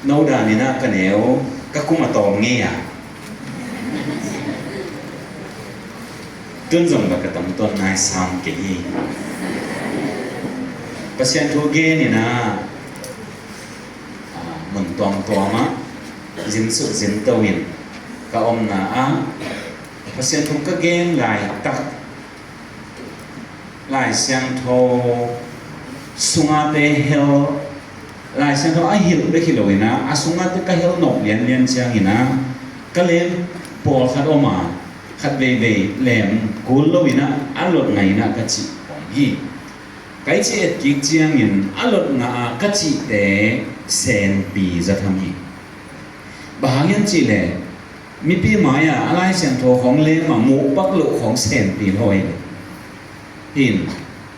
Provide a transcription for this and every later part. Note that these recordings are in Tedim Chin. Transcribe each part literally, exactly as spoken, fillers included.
No dan in ah ka neu ka kum a tawm ngei a. Tun zong bel ka tungtawn nai sam kei hi. Pasian thu gen in ah, ah, mun tuamtuam ah zin suk zin to in ka omna ah Pasian thu ka gen laitak Lai Siangtho sungah te hel, Lai Siangtho a hilh bek hi lo in ah, a sungah te ka hel nop lianlian ciangin ah, ka lem pawlkhat om a, khat veivei lem kul lo in ah, a lot ngah in ah ka cih om hi. Ka i cih et kik ciangin a lot ngah a ka cihte senpi za tham hi. Bang hang hiam cih leh, mipi mai-ah a Lai Siangtho khawng lem a muh pak loh khawng senpi lo hi. Hin,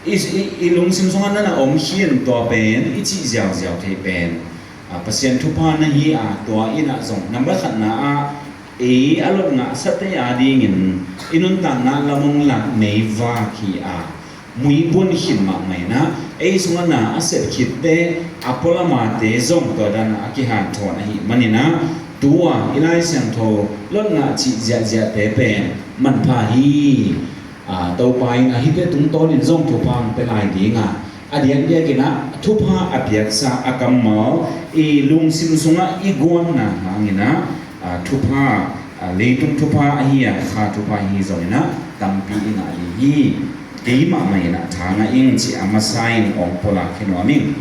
i, i, i lungsim sungah na na om khin tua pen, i cih ziauziau thei pen, a, Pasian thupha na hi a, tua in ah zong number khatna ah, ei a lot ngahsate a dingin i nuntakna lam hong lak meivak hi a, muibun khin mahmah in ah, ei sungah na a sep khitte, a pualamate zong tua dan a kihanthawn ahih manin ah, tu-a i Lai Siangtho lot ngah cih ziahziahte pen manpha hi. A, Topa in a hihte tungtawnin zong thupha hong pia lai ding a, a diakdiakin ah thupha a piaksa a kammal i lungsim sungah i guanna hangin ah, a, thupha, a, leitung thupha ahi a, kha thupha hi zongin ah tampi i ngah ding hi. Kei mahmah in ah tha ngah ing cih a masa in hong pulak hi nuam ing.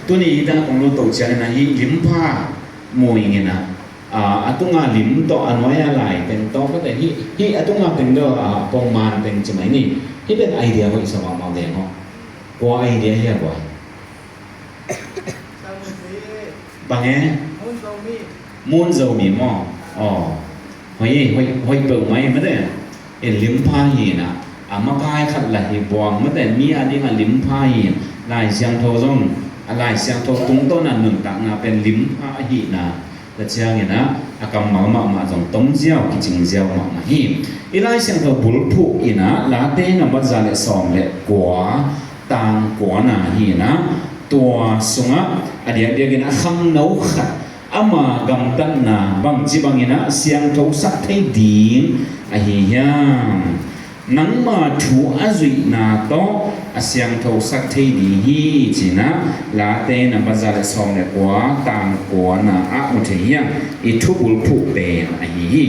Tuni i dan kong lut to ciangin ah hih limpha mu ing in ah, a, a tunga lim tawh, a nuai-a lai teng tawh, ka teng hih, hih a tunga teng tawh, a, pongman teng ci mai ni. Hih pen idea hoih sa mahmah veng aw. Kua idea hia kua? Bang e? Mun Zomi maw? Aw. Hoih, hoih, hoih peuh mai mate. En limpha hi na, a makai khat la hi buang mate, mi a ding a limpha hi. Lai Siangtho zong, a Lai Siangtho tungtawn a nuntakna pen limpha hi na, ka ciangin ah, a kammal mahmah zong tom ziau, kicing ziau mahmah hi. I Lai Siangtho bulphuh in ah, Late nambat za le sawm le kua, tang kua na hi na, tua sungah, a diakdiakin a khangno khat, ama gamtatna bangci bangin ah siangthosak thei ding ahi hiam? Nangma thu a zuihna tawh a siangthosak thei ding hi, ci-in ah Late nambat za le sawm le kua, tang kua na ah mu thei hiam? I thubulphuh pen ahi hi.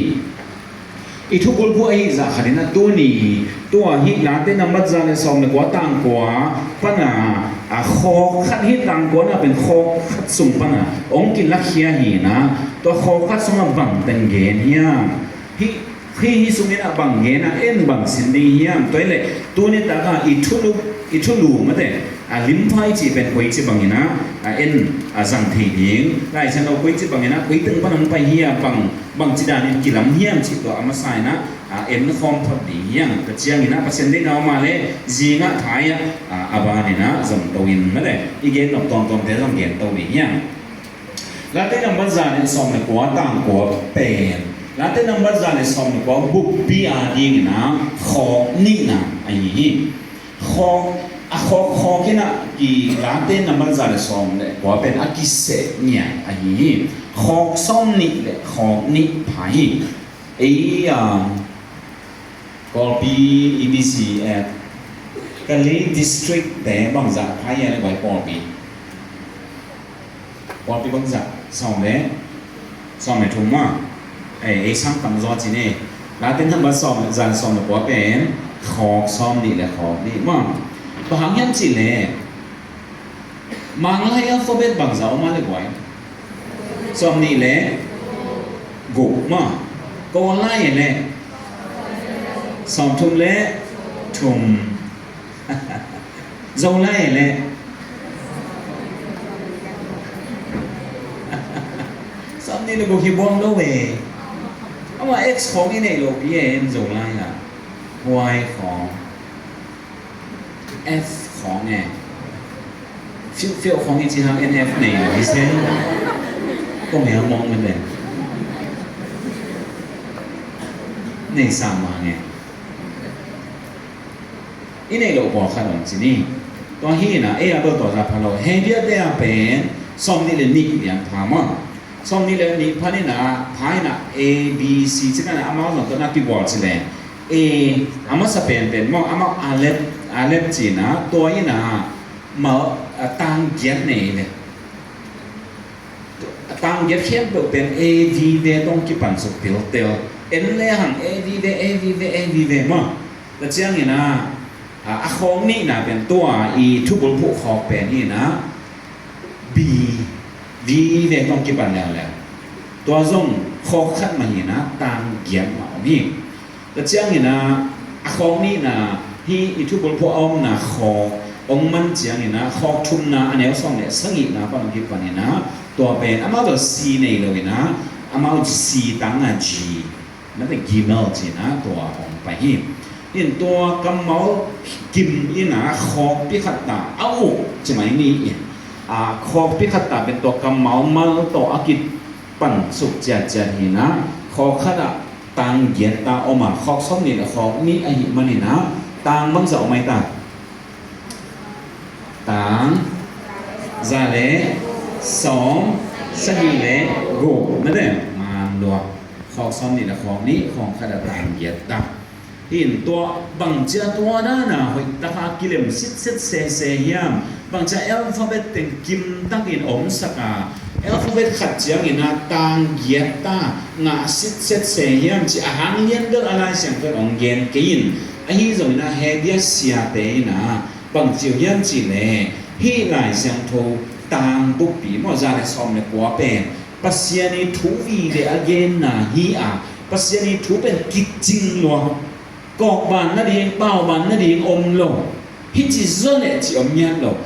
I thubulphuh ahi zah khatin ah tuni, tua hih Late nambat za le sawm le kua, tang kua pana, a khawk khat, hih tang kua na pen khawk khat sung pana hong kilakhia hi na, tua khawk khat sungah bang teng gen hiam? Hih, hih, hih sungin ah bang gen a, en bang sin ding hiam? Tua hi leh tuni takah i thulu, i thulu mate, a limpha i cih pen koici bangin ah, a en, a zang thei ding, Lai Siangtho koici bangin ah, koi teng pan hong pai hiam, bang, bangci danin kilam hiam cih tua a masa in ah, a en khawm phot ding hiam? Ka ciangin ah Pasian deihna om a leh zingah thai ah, a, a banin ah zong to in mate, i gen nop tuamtuamte zong gen to ding hiam? Late nambat za le sawm le kua, tang kua pen, Late nambat za le sawm le kua buppi a dingin ah khawk nihna ahi hi. Khawk, a khawk, khawk in ah ki, Late nambat za le sawm le kua pen a kiseh ngian ahi hi. Khawk sawm nih le khawk nih pha hi. Ei, a, Kawlpi, E B C, eh, Kalay District te bangzah pha hiam le guai Kawlpi? Kawlpi bangzah, sawm le, sawm le thum maw. Ei, ei sang tam zaw ci ni. Late nambat sawm, za le sawm le kua pen khawk sawm nih le khawk nih maw. Bang hang hiam cih leh Manglai alphabet bangzah om a le guai? Sawm nih le guk maw. Kawllai le sawm thum le thum. Zolai le sawm nih le guk hi buang lo e. Ama X khawng i neih loh pi e, en Zolai ah. Y khawng. F khawng e. Fiuhfiuh khawng i ci hang en F nei lo hi se. Kong hea mong man den. Nei sa mang e. I neih loh pawlkhat om ci ni. Tua hi na, ei a bel tua za pha lo. He biate a pen, Sawmnih le nih lian pha maw? Sawmnih le nih pha ni na, pha ni na, A B C ci ka na, amau zong tawh na kigual ci le, A, a masa penpen maw, amau Aleph, Aleph ci na, tua i na, mal, a, tang giat nei le. A tang giat khempeuh pen A vive tawh kipan suk piltel. En le hang A vive, A vive, A vive maw? Tua ciangin a, a, a khawk nihna pen tua i thubulphuh khawk pen hi na, B, vive tawh kipan leuleu. Tua zong khawk khat mah hi na, tang giat mah om hi. Tua ciangin a, a khawk nihna hi i thubulphuh a omna khawk hong man ciangin a, khawk thumna a neu sawm le sagihna pan hong kipan in a, tua pen amau tawh C nei lo in a, amau C tang a G, mate gimel ci na tua hong pai hi. In tua kammal gim in a khawkpi khat ta a uk ci mai ni in, a khawkpi khat ta pen tua kammal mal tawh a kipan suk ciatciat hi na, khawk khat ah tang giat ta om a, khawk sawmnih le khawk nih ahih manin a, tang bangzah om ai ta? Tang za le sawm, sagih le guk, mate man lua. Khawk sawmnih le khawk nih, khawk khat ah tang giat ta. Hi in tua bangcia tua dan a hoih taka kilem sitset sese hiam? Bangcia alphabet teng kim takin omsak a, alphabet khat ciangin a tang giat ta ngah sitset se hiam ci a hang lian bel a Lai Siangtho in hong gen kei in, ahi zongin a Hebia siate in a bang ci uh hiam ci le, hih Lai Siangtho tang bukpi maw, za le sawm le kua pen Pasian i thu vive a genna hi a, Pasian i thu pen kicing lua. Kawkban nading, pauban nading om lo. Hih ci zaw leh ci om ngiat lo.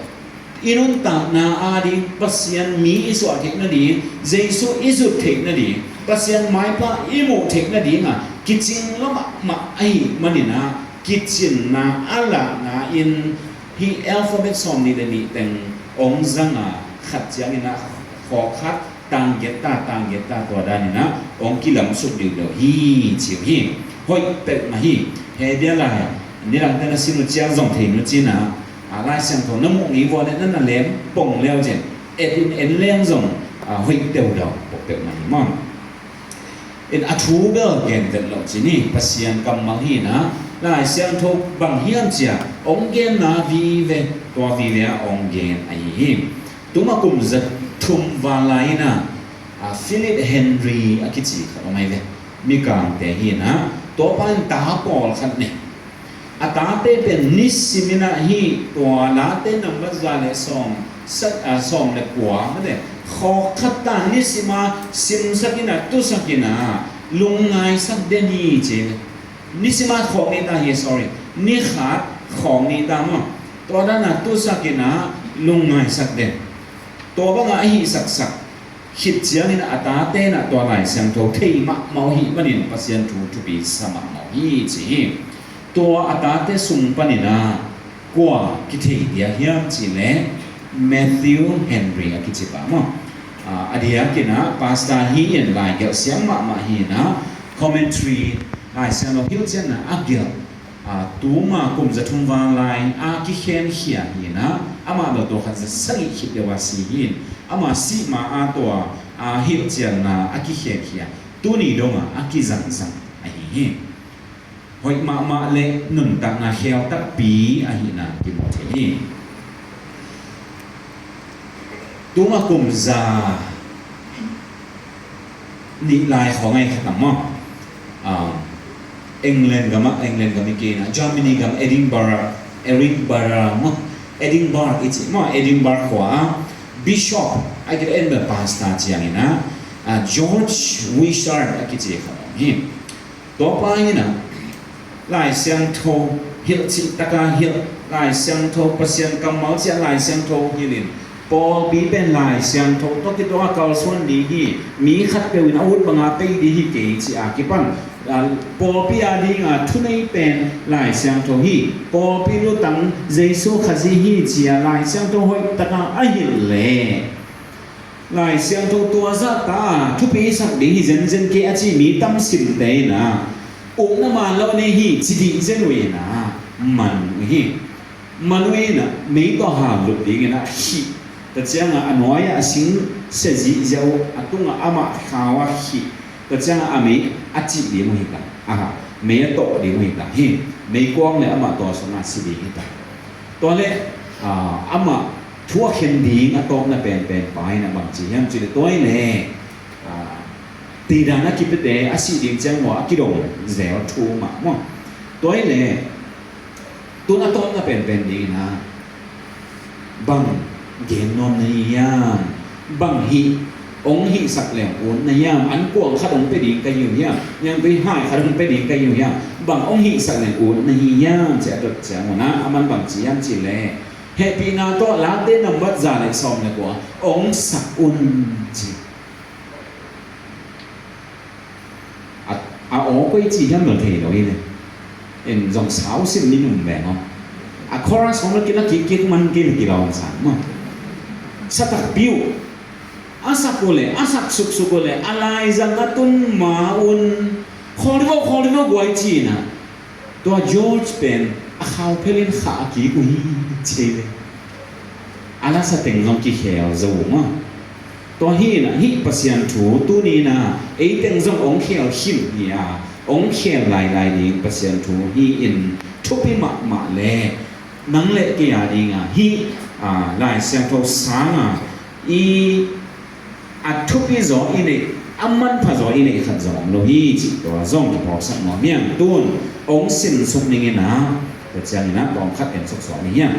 I nuntakna ading Pasian mi i suah theih nading, Jesu i zut theih nading, Pasian maipha i muh theih nading a kicing lua mahmah ahih manin a, kicinna a lahna in hih alphabet sawmnih le nih teng hong zang a, khat ciangin a khawk khat tang giat ta, tang giat ta, tua dan in a hong kilamsuk deuhdeuh hi ci uh hi. Hoih peuhmah hi. Hebia lai nidang teng na sin uh ciang zong thei nu cin a, a, Lai Siangtho na muh ngei vua le na na lem pong leu cin, et in en leng zong, a, hoih deuhdeuh peuhmah hi maw. In a thu bel gen vet lo cin hi, Pasian kammal hi na, Lai Siangtho bang hiam ci a hong genna vive, tua vive a hong gen ahi hi. Tuma kum za thum val lai in a, a, Philip Henry a kici khat om ai ve. Mikangte hi na, tua pa in ta pawl khat nei. A tate pen nisim in a hih tua Late nambat za le sawm, sa-, a, sawm le kua, mate, khawk khat ta nisim a simsak in a tusak in a lungngai sak den hi ci. Nisim a khawk nih ta hi, sorry. Ni khat khawk nih ta maw. Tua dan a tusak in a lungngai sak den. Tua bang a ahi saksak khit ciangin a tate in a tua Lai Siangtho thei mahmah uh ahih manin Pasian thu thupi sa mahmah uh hi ci hi. Tua a tate sung panin a kua kithei dia hiam ci le Matthew Henry a kici pa maw. A, a diakin a pastor hi in lai gelh siam mahmah hi in a commentary Lai Siangtho hilhcianna a gelh. A, tuma kum za thum val lai a kikhenkhia hi in a, amah bel tua khat za sagih khit deuh a si hi in, amah sih ma a tua a hilhcianna a kikhenkhia tuni dong a a kizangzang ahi hi. Hoih mahmah le nuntakna khel takpi ahihna kimu thei hi. Tuma kum za nih lai khawng ai khat maw. Ah, England gam ah, England gam i kei na, Germany gam, Edinburgh, Edinburgh maw, Edinburgh i ci maw, Edinburgh khua ah Bishop a kei en bel pastor ciangin a, ah, George Wishart a kici khat om hi. Tua pa in a Lai Siangtho hilh cih taka hilh, Lai Siangtho Pasian kammal ciah Lai Siangtho hilh in, pawlpi pen Lai Siangtho tawh kituak a kalsuan ding hi, mi khatpeuh in a ut banga pei ding hi kei ci a kipan, a, pawlpi a ding a thunei pen Lai Siangtho hi, pawlpi lutang Jesu Khazih hi ci a Lai Siangtho hoih taka a hilh le Lai Siangtho tua zah ta a thupi sak ding hi zenzen kei a ci mi tam simte in a, ukna man lo nei hi ci dih zen uh in a, man uh hi. Man uh in a, mei tawh hal lup ding in a, khih Tua ciangah a nuai-ah a sing sia zihziah uh, a tungah amah khau a khih. Tua ciangah a mei a cih ding uh hi ta. Aha, mei a tawh ding uh hi ta. Hi, meikuang le amah tua sungah si ding hi ta. Tua le, ah, amah thu a khen ding a tawpna penpen pa in a bang ci hiam cih le tua hi le, ah, tidan a kipete a sih ding ciang maw a kidong zel thu mah maw. Tua hi le, tun a tawpna penpen dingin ah bang gen nuam na hi hiam? Bang hih hong hihsak leng ut na hiam? An kuang khat hong pia ding ka hi uh hiam? Niangtui hai khat hong pia ding ka hi uh hiam? Bang hong hihsak leng ut na hi hiam? Ci a dot ciangun ah aman bang ci hiam cih leh, hehpihna tawh Late nambat za le sawm le kua hong sak un ci. A, a aw koi ci hiam lo thei lo hi le. En zong sau sim ni num veng aw. A chorus hong lo kila kik kik man kila kila hong sang maw. Sa takpi uh. A sak uh le, a sak suksuk uh le, a laizang a tun ma un. Khawl dih vo, khawl dih vo guai ci na. Tua George pen a khau phelin khah a kik uh hi ci le. A lasa teng zong kikhel zo uh maw. Tua hi na, hih Pasian thu tuni na ei teng zong hong khel khim hi a, hong khel lailai ding Pasian thu hi in thupi mahmah le nang le kei a ding a hih, a, Lai Siangtho sang a i a thupi zaw i neih, a manpha zaw i neih khat zong om lo hi cih tua zong kiphawksak nuam hiam? Tun hong simsuk ning in ah, tua ciangin ah tawm khat en suksuak ni hiam?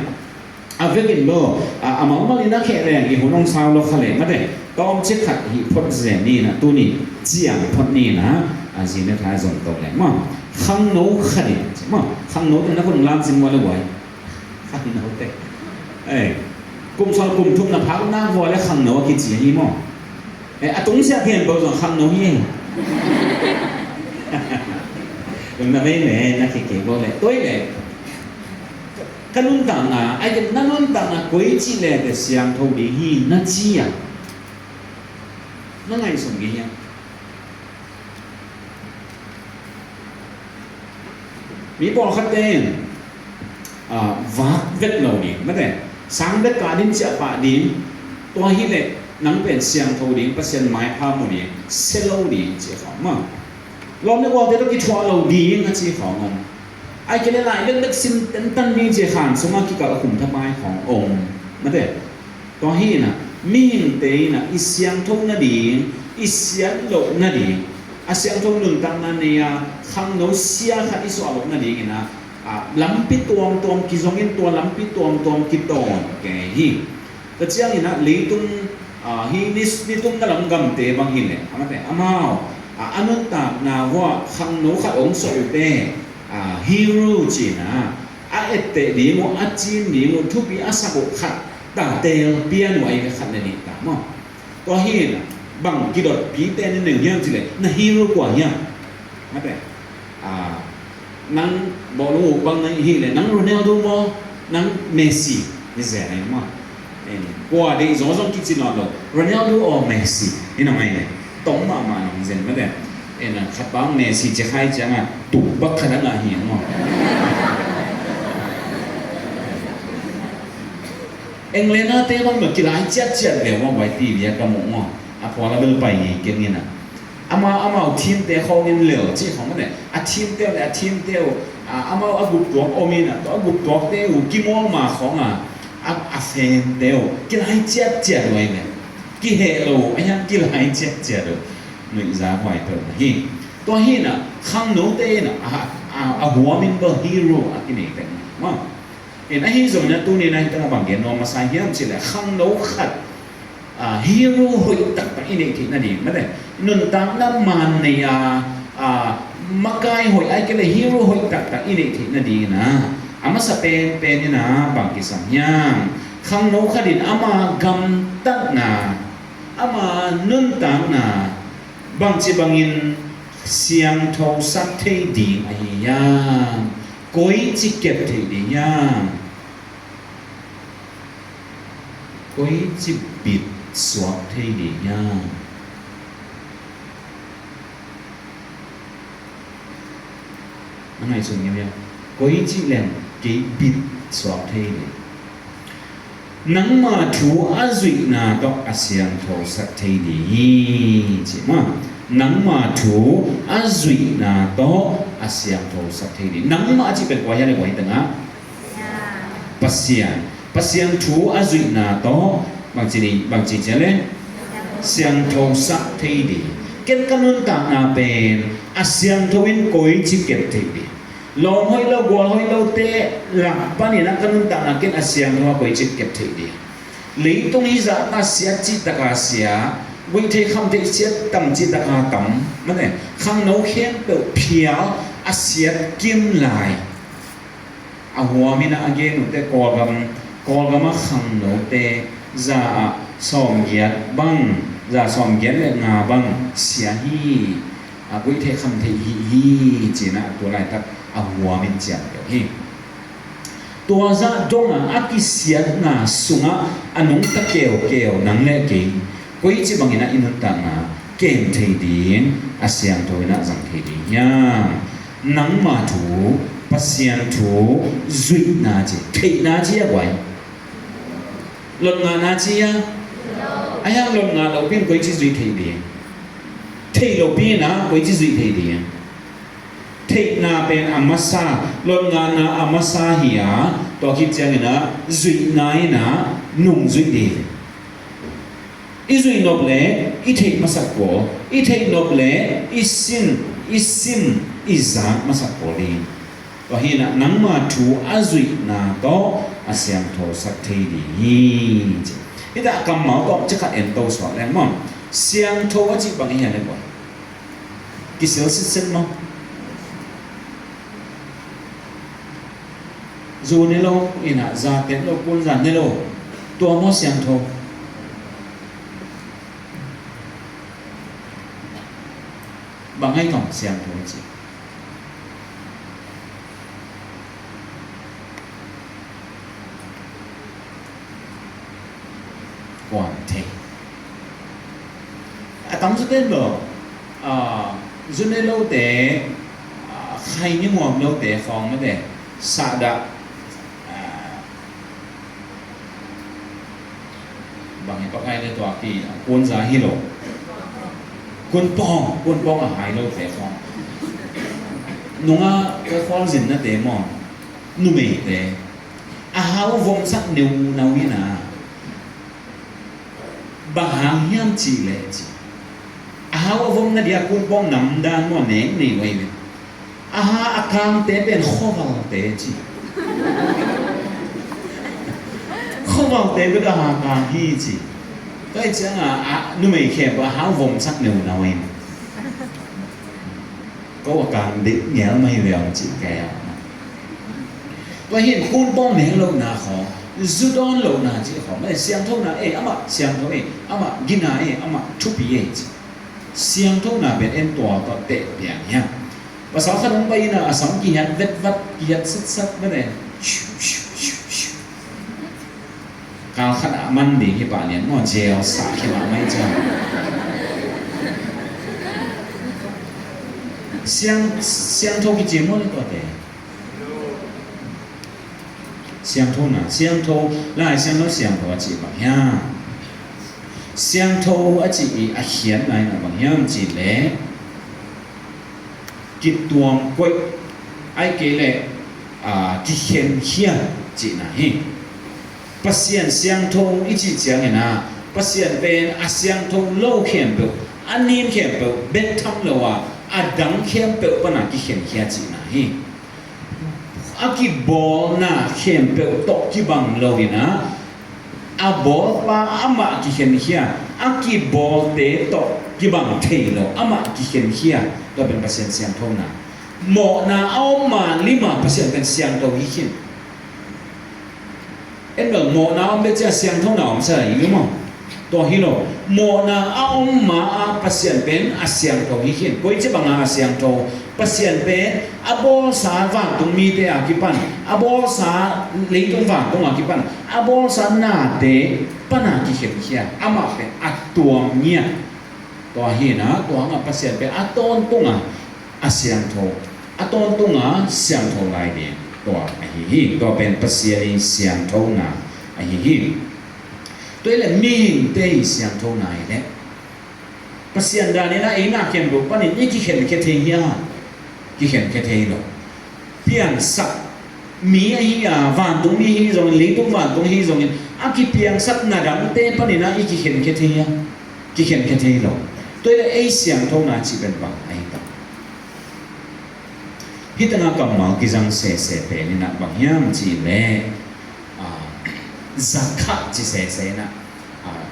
A vekin lo, a, a malmal in a kheh leng i hun hong sau lo kha leh mate, tawmcik khat hih phot zen ni in ah tuni ciang phot ni in ah, a zi ne thai zong to leng maw. Khangno khat in, maw, khangno te na kun lam zing maw le guai. Khangnote. Ei, kum sawm kum thum na phak nak vua le khangno a kici hi maw? Ei, a tungsiah khempeuh zong khangno hi. Kum na vei le, na kikei bo le. Toi le. Ka nuntakna, ai, na nuntakna koi ci le te siangtho ding hi na ci a. Na ngaihsun ding hi a. Mi pawlkhatte in, ah, vak vet lo ding, mate, sang vet kah ding, ciah pah ding, tua hi leh nang pen siangtho ding, Pasian maipha mu ding, sia lo ding, ci khawng maw. Lawm le gualte tawh kithuah lo ding a ci khawng om. Ai kei le lai lekdek sim tentan ding ci khan sungah kikal a khum thapai khawng om, mate. Tua hi in ah, mihingte in ah, i siangtho nading, i siat loh nading, a siangtho nuntakna nei a, khangno sia khat i suah loh nading in ah, ah, lampi tuamtuam kizong in tua lampi tuamtuam kitawn kei hi. Tua ciangin ah, leitung, ah, hih ni, nitumna lam gamte bang hi leh, amate, amau, ah, a nuntakna vuah khangno khat hong suah uh te, ah, hero ci in ah, a etteh ding uh, a cin ding uh, thupi a sak uh khat ta, tel pian uh ahi ve, khat le nih ta maw. Tua hi in ah, bang kidotpite nin neu hiam ci leh, na hero kua hiam? Mate. Ah, nang bawlung uh bang na hi leh, nang Ronaldo maw, nang Messi, hi zen ahi maw. Eh, kua deih zaw zong kici nawn lo, Ronaldo or Messi, hi na mai leh. Tong mahmah nong zen mate. Ena khat bang Messi ci khai ciangah tuk bak khat a ngah hi maw. England a te bang maw kilai ciatciat leu maw, bai T V a ka muh maw. A phual a bel pai ngei keng ina. Amau, amau team te khawng in lel ci khawng mate. A team te uh le a team te uh, a, amau a guptuak om ina, tua a guptuak te uh kimawl ma khawng a, a, a fan te uh kilai ciatciat uh ahi ve. Kiheh lo, a hiang kilai ciatciat uh. Nuihza huai peuh na hi. Tua hi na, khangnote na, a, a, a huamin bel hero a kinei pek na. Maw. In ahi zongin a tuni na hi tangah bang gen nuam masa hiam cih leh khangno khat, a, hero hoih taktak i neih theih nading. Mate, nuntakna man nei a, a, makai hoih ai kei leh hero hoih taktak i neih theih nading in a, a masa penpen in a bang kisam hiam? Khangno khat in ama gamtatna, ama nuntakna bangci bangin siangthosak thei ding ahi hiam? Koici kep thei ding hiam? Koici bit suak thei ding hiam? Na ngaihsun ngeu hiam? Koici leng kei bit suak thei ding. Nangma thu a zuihna tawh a siangthosak thei ding hi, ci maw. Nangma thu a zuihna tawh a siangthosak thei ding. Nangma a cih pen kua hiam le kua hi tangah? Pasian. Pasian thu a zuihna tawh bangci ding, bangci ciang le? Siangthosak thei ding. Ken ka nuntakna pen a siangtho in koici kep thei ding? Lawm hoih lo, gual hoih lote lak panin a ka nuntakna ken a siangtho a koici kep thei ding? Leitung hi zahta siat cih taka sia, guihtheih khamtheih siat tam cih taka tam, mane, khangno khempeuh phial a siat kim lai. A huam in a gen uhte Kawlgam, Kawlgam a khangnote za ah sawmgiat bang, za sawmgiat le nga bang sia hi. A guihtheih khamtheih hi hi, ci-in a tu laitak a huam in ciang deuh hi. Tua zah dong a a kisiatna sungah a nungta keukeu nang le kei koici bangin a i nuntakna kem thei ding, a siangtho in a zang thei ding hiam? Nangma thu, Pasian thu zuihna ci, theihna ci a guai. Lotngahna ci a, a hiang lotngah lopi in koici zuih thei ding? Theih lopi in a koici zuih thei ding? Theihna pen a masa, lotngahna a masa hi a, tua khit ciangin a zuihna in a nungzuih ding. I zuih nop le i theih masak pawl, i theih nop le i sin, i sin i zak masak pawl ding. Tua hi in a nangma thu a zuihna tawh a siangthosak thei ding hi, ci. Hi ta kammal tawh cikhat en to suak leng maw. Siangtho a cih bang hi a le maw? Kisil sitset maw? Zu ne lo, ina za tek lo, kun za ne lo. Tua maw siangtho? Bang ai tawh siangtho ci? Kuan thei. A tam zu ten lo, a, zu ne lote, a, khai ni muam lote khawng mate, sahdah, a, bang hi pakai le tua ki, a, kun za hi lo. Kun pawng, kun pawng a hai lote khawng. Nunga ka khual zin nate maw, numeite. A hau vomsak neu nau ina. Bang hang hiam cih leh ci. A hau a vom na dia kun pawng nam dan maw nek nei wai ve. A ha a kangte pen khovalte ci. Khovalte pen a ha kang hi ci. Tua hi ciang a, a numei khempeuh a hau vomsak neu nau wai ve. Ko a kang dik ngial mai ve ang ci kei a. Tua hin kun pawng meng lohna khawng, zu dawn lohna cih khawng, mah siangthona ei, amah siangtho ei, amah gina ei, amah thupi ei cih. Siangthona pen en tua tawh teh piang hiam? Pasal khat hong pai in a, a sam kihiat vetvat, kihiat satsat mah ne. Kal khat a man ding hi pah lian maw, jail sa khia mah mai ciang. Siang, siangtho kici maw le tuate? Siangthona, siangtho, Lai Siangtho siangtho a cih bang hiam? Siangtho a cih i a khiatna in a bang hiam cih leh kituam koih, ahih kei leh, a, kikhenkhia cihna hi. Pasian siangtho i cih ciangin a, Pasian pen a siangtho lo khempeuh, a nin khempeuh bek tham lo a, a dang khempeuh pan a kikhenkhia cihna hi. A kibawlna khempeuh tawh kibang lo in a, a bawlpa amah kikhenkhia, a kibawlte tawh kibang thei lo amah kikhenkhia, tua pen Pasian siangthona. Mawhna a om ma lim a Pasian pen siangtho hi khin. En bel mawhna om bek cia siangthona om sa hi maw? Tua hi lo. Mawhna a om ma a Pasian pen a siangtho hi khin. Koici bang a siangtho? Pasian pen a bawlsa vantung mite a kipan, a bawlsa leitung vantung a kipan, a bawlsa nate pan a kikhenkhia, amah pen a tuam ngiat. Tua hi in a, tua hang a Pasian pen a tawntung a, a siangtho, a tawntung a siangtho lai ding tua ahi hi. Tua pen Pasian i siangthona ahi hi. Tua hi leh mihingte i siangthona hi leh Pasian dan in ah ei na khempeuh panin i kikhenkhia thei hia? Kikhenkhia thei lo. Piangsak mi ahi a, vantung mi hi zongin, leitung vantung hi zongin, a kipiangsak na dangte panin ah i kikhenkhia thei hia? Kikhenkhia thei lo. Tua hi leh ei siangthona cih pen bang ahi ta? Hih tengah kammal kizang sese pen in ah bang hiam cih leh, ah, zakha ci sese in ah, ah,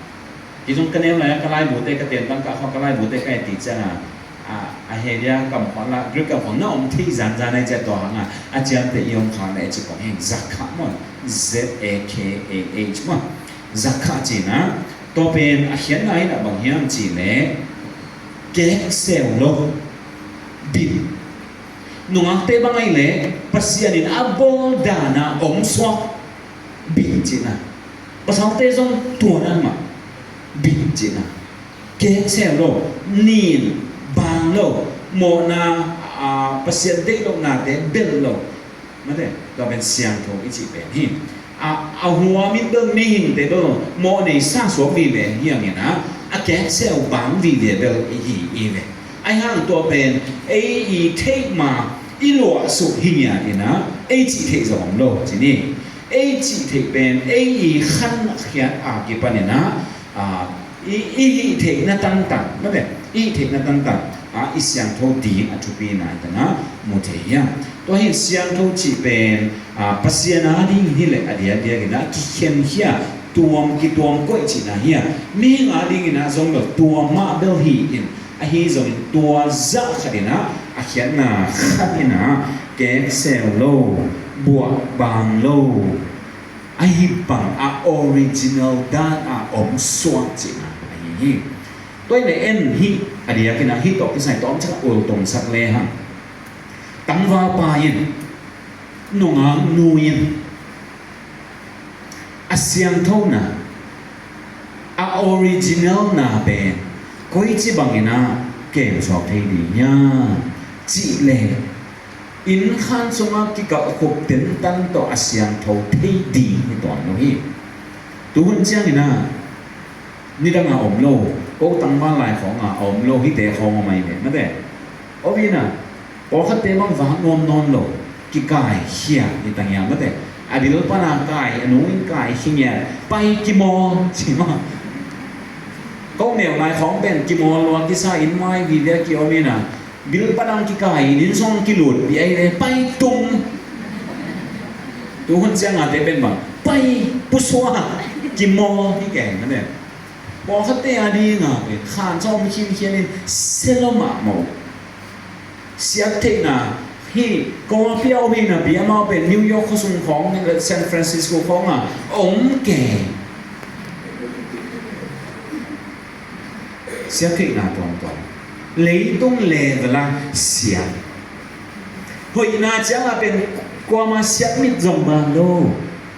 kizong ka nem lai ah ka laibute ka tentang kah khawng ka laibute ka et ciangin ah, ah, a heh dia kam khawng la, Greek kam khawng na om thei zanzan ahi ciang tua hang ah a ciamteh i om khak leh ci khawng hi. Zakha maw, Z A K A H maw, zakha ci in ah, tua pen a khiatna in ah bang hiam cih leh kekseu lo, bit. Nungakte bang ahih leh Pasian in a bawl dan a om suak, bit cihna. Pasalte zong tua dan mah, bit cihna. Kekseu lo, nin, bang lo, mawhna, a, Pasian deih lohnate belh lo. Mate, tua pen siangtho i cih pen hi. A, a huam in bel mihingte bel mawhnei sa suak vive hi hangin ah, a kekseu bang vive bel i hi hi ve. Ahi hang tua pen ei i theih ma i luahsuk hi ngiat in ah, ei cih theih zong om lo ci ni. Ei cih theih pen ei i khan khiat a kipan in ah, a, i, i hih theihna tangtang, mate, i hih theihna tangtang, a, i siangtho ding a thupi nai tangah mu thei hiam? Tua hi siangtho cih pen, a, Pasian a ding hi leh a diakdiak in ah kikhenkhia, tuam kituam koih cihna hi a, mihing a ding in ah zong lo tuam mah bel hi in, ahi zongin tua zah khat in ah a khiatna khat in ah kekseu lo, buah bang lo, ahi bang a original dan a om suak cihna ahi hi. Tua hi leh en hih a diak in ah hih tawh kisai tawmcik a ultongsak lehang, tangvalpa in, nungaknu in, a siangthona, a original na pen koici bangin ah kemsuak thei ding hiam cih leh, inn khan sungah kikalh khup tentan tawh a siangtho thei ding hi tuan lo hi. Tuhun ciangin ah nidang a om lo, ko tangval lai khawng a om lo, hihte khawng om ahi ve, mate. Om in ah, pawlkhatte bang vak nuam nawn lo, kikaikhia hi ta ngiat, mate. A bil pana kai, a nungin kai hi ngiat, pai kimawl ci maw. Ko neu lai khawng pen kimawl lua kisa, inn mai vive kiom in ah, bil pan ang kikai, inn sung kilutpih ahi ve, pai tung. Tuhun ciang a te pen bang, pai pusuak, kimawl hi keng, mate. Pawlkhatte a ding a pen khan sawm khinkhian in sia lo mahmah. Siat theihna hi, kawlpi a om hi napi amau pen New York khuasung khawng, San Francisco khawng a om keng. Siat theihna tuamtuam. Leitung level a siat. Hoihna ciang a pen kuama siat mit zong ban lo.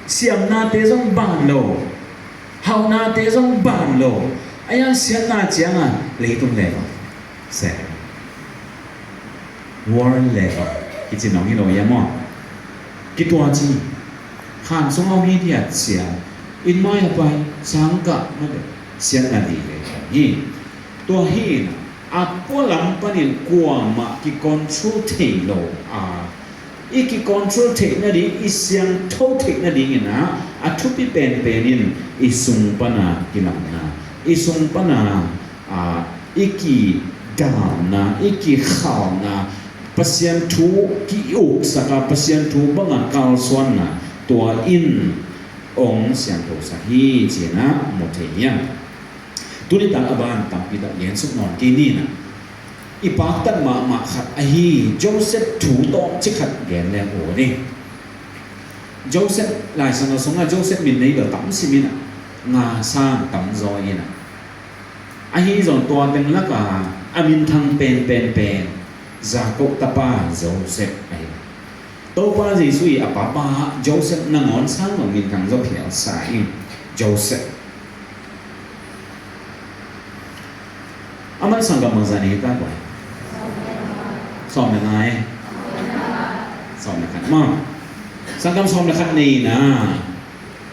Siamnate zong ban lo. Hauhnate zong ban lo. Ahi a siatna ciang a leitung level. Se. World level. Kici nong hi lo ia maw. Kitua ci. Khan sung a om hi diat sia. Inn mai a pai. Sangkah. Mate. Siatna di le hi. Tua hi in a pualam panin kuamah kicontrol thei lo a, i kicontrol theih nading, i siangtho theih nadingin ah a thupi penpen in i sung pana kilamna, i sung pana, a, i kidamna, i kikhalna, Pasian thu ki-uksak a, Pasian thu banga kalsuanna, tua in ong siangthosak hi ci-in ah mu thei hiam? Tuni tak a ban tampi tak gen suk nawn kei ni in ah, i paktat mahmah khat ahi Joseph thu tawmcik khat gen leng uh ni. Joseph, Lai Siangtho sungah Joseph min nei bel tam sim in ah, nga sang tam zaw in ah. Ahi zong tua teng lakah a minthang penpen pen Jacob tapa Joseph ahi. Topa Jesuh i a papa Joseph nangawn sang zong minthang zaw phial sa in, Joseph. Aman sanggam bangzah nei hi ta kua? Sawm le nga e. Sawm le khat maw. Sanggam sawm le khat nei in ah,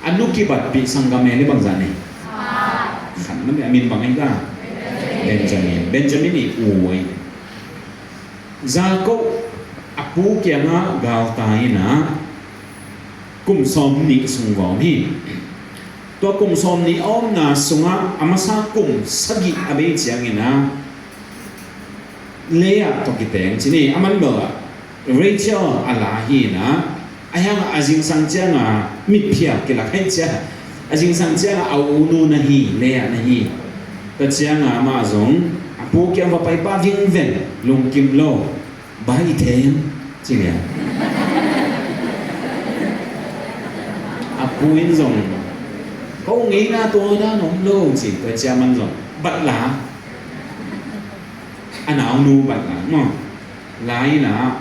a nu kibatpih sanggam e le bangzah nei? A min bang ahi ta? Benjamin. Benjamin i u ahi. Jakob a pu kiangah galtai in ah kum sawmnih sung va om hi. Tua kum sawmnih a omna sungah a masa kum sagih a bei ciangin ah Leah tawh kiteng ci ni. A man bel ah Rachel a la hi in ah, a hiang a zingsang ciangah mitphiak kilak hi cia. A zingsang ciangah a unu na hi, Leah na hi. Tua ciangah amah zong a pu kiang va pai pa vingven, lungkim lo. Bai i theng ci nia. A pu in zong ko ngeina tua dan om lo ci. Tua cia man zong bat la. A naunu bat la maw. Lai na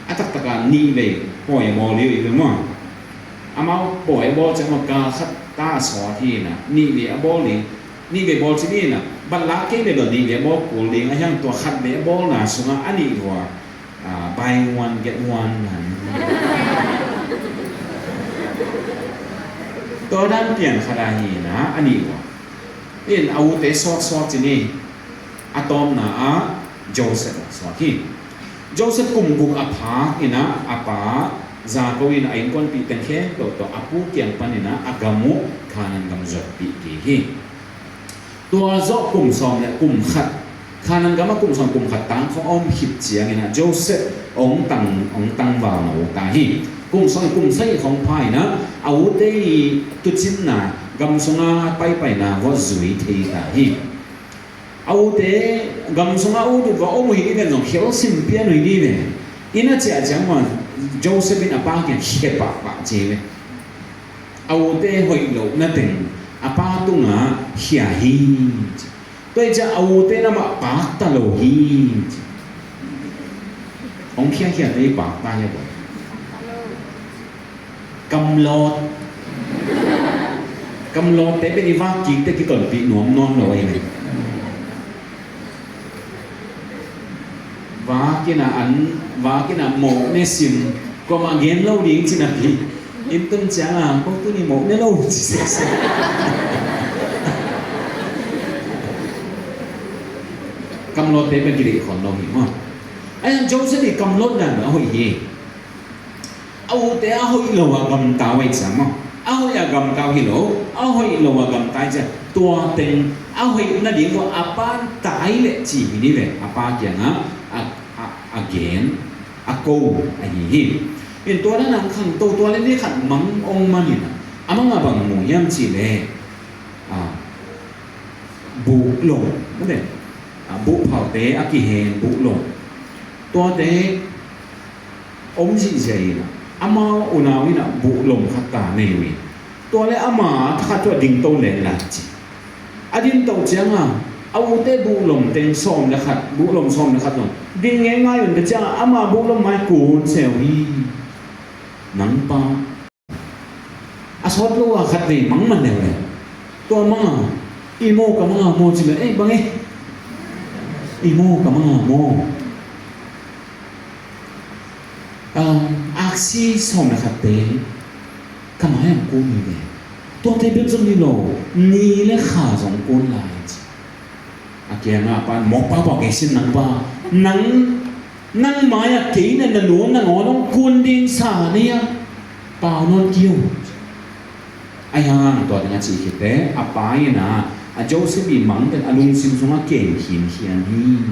a taktak a nih vei pawi a bawl hi uh i ve maw. Amau pawi a bawl ciang maw, kal khat ta a sawt hi na, nih vei a bawl hi. Nih vei bawl ci ni na, bat la kei le lo nih vei a bawl kul ding a hiang, tua khat vei a bawlna sungah a nih vua, ah, buy one get one na. Tua dan pian khat a hi na, a nih vua. In a ute sawt sawt ci ni. A tawpna ah Joseph a suak hi. Joseph kum guk a phak in ah a pa Jakob in a innkuanpih teng khempeuh tawh a pu kiang pan in ah a gam uh Kanaan gam zuatpih kik hi. Tua zawh kum sawm le kum khat, Kanaan gam ah kum sawm kum khat tang khawng a om khit ciangin ah Joseph hong tang, hong tangval na uh ta hi. Kum sawm kum sagih khawng pha in ah a ute i tuucinna, gam sunga paipaina vawh zui thei ta hi. A ute gam sungah a ut ut va om uh hi dih ven zong khel sim pian uh hi dih ven. Inn a ciah ciang mah Joseph in a pa kiang khia pahpah ci ve. A ute hoih loh na teng a pa tungah khia hi ci. Tua hi ciah a ute na mah pakta lo hi ci. Hong khiakhia te i pakta hi a bawh. Kamlawt. Kamlawt te pen i vak kik te kitonpih nuam nawn lo ahi ve. Vak in a an, vak in a mawh ne sim, kuamah gen lo ding cin a pi. Inn tun ciang a ko tuni mawh ne lo ci sese. Kamlawt te pen kideih khol lo hi maw. Ahi zong Joseph i kamlawt dan a hoih hi. A ute a hoih lo a gamta uh ahi ciang maw. A hoih a gamta uh hi lo, a hoih lo a gamta ahi ciang tua teng a hoih nading uh a pan tai leh ci hi ni ve, a pa kiangah a, a, a gen, a ko ahi hi. In tua dan ang khangto tua le ni khat mang ong man in a, a mang a bang mu hiam ci le, a, buh lom, mate, a, buh phaute a kihen buh lom. Tuate om zihziah in a, amau unau in a buh lom khat ta nei uh in. Tua le ama thakhat tua dingto len la ci. A dingto ciang a, a ute buh lom teng sawm le khat, buh lom sawm le khat zong ding ngei ngai un ka ciang a, ama buh lom mai kun seu hi. Nang pa. A sawt lo a khat vei mang man leu le. Tua mang a, i maw ka mang a maw ci le, ei bang e. I maw ka mang a maw. Um, aksi sawm le khat te, ka mai ang kun hi ve. Tuate bek zong hi lo, ni le kha zong kun lai ci. A kiangah a pan, mawk pa pawh kei sin nang pa. Nang, nang mai-ah kei na na nu na ngawn hong kun ding sa ni a. Pau nawn kiu. Ahi hang tua ding a cih khit te, a pa in a, a Joseph i mang pen a lungsim sungah kem khinkhian hi.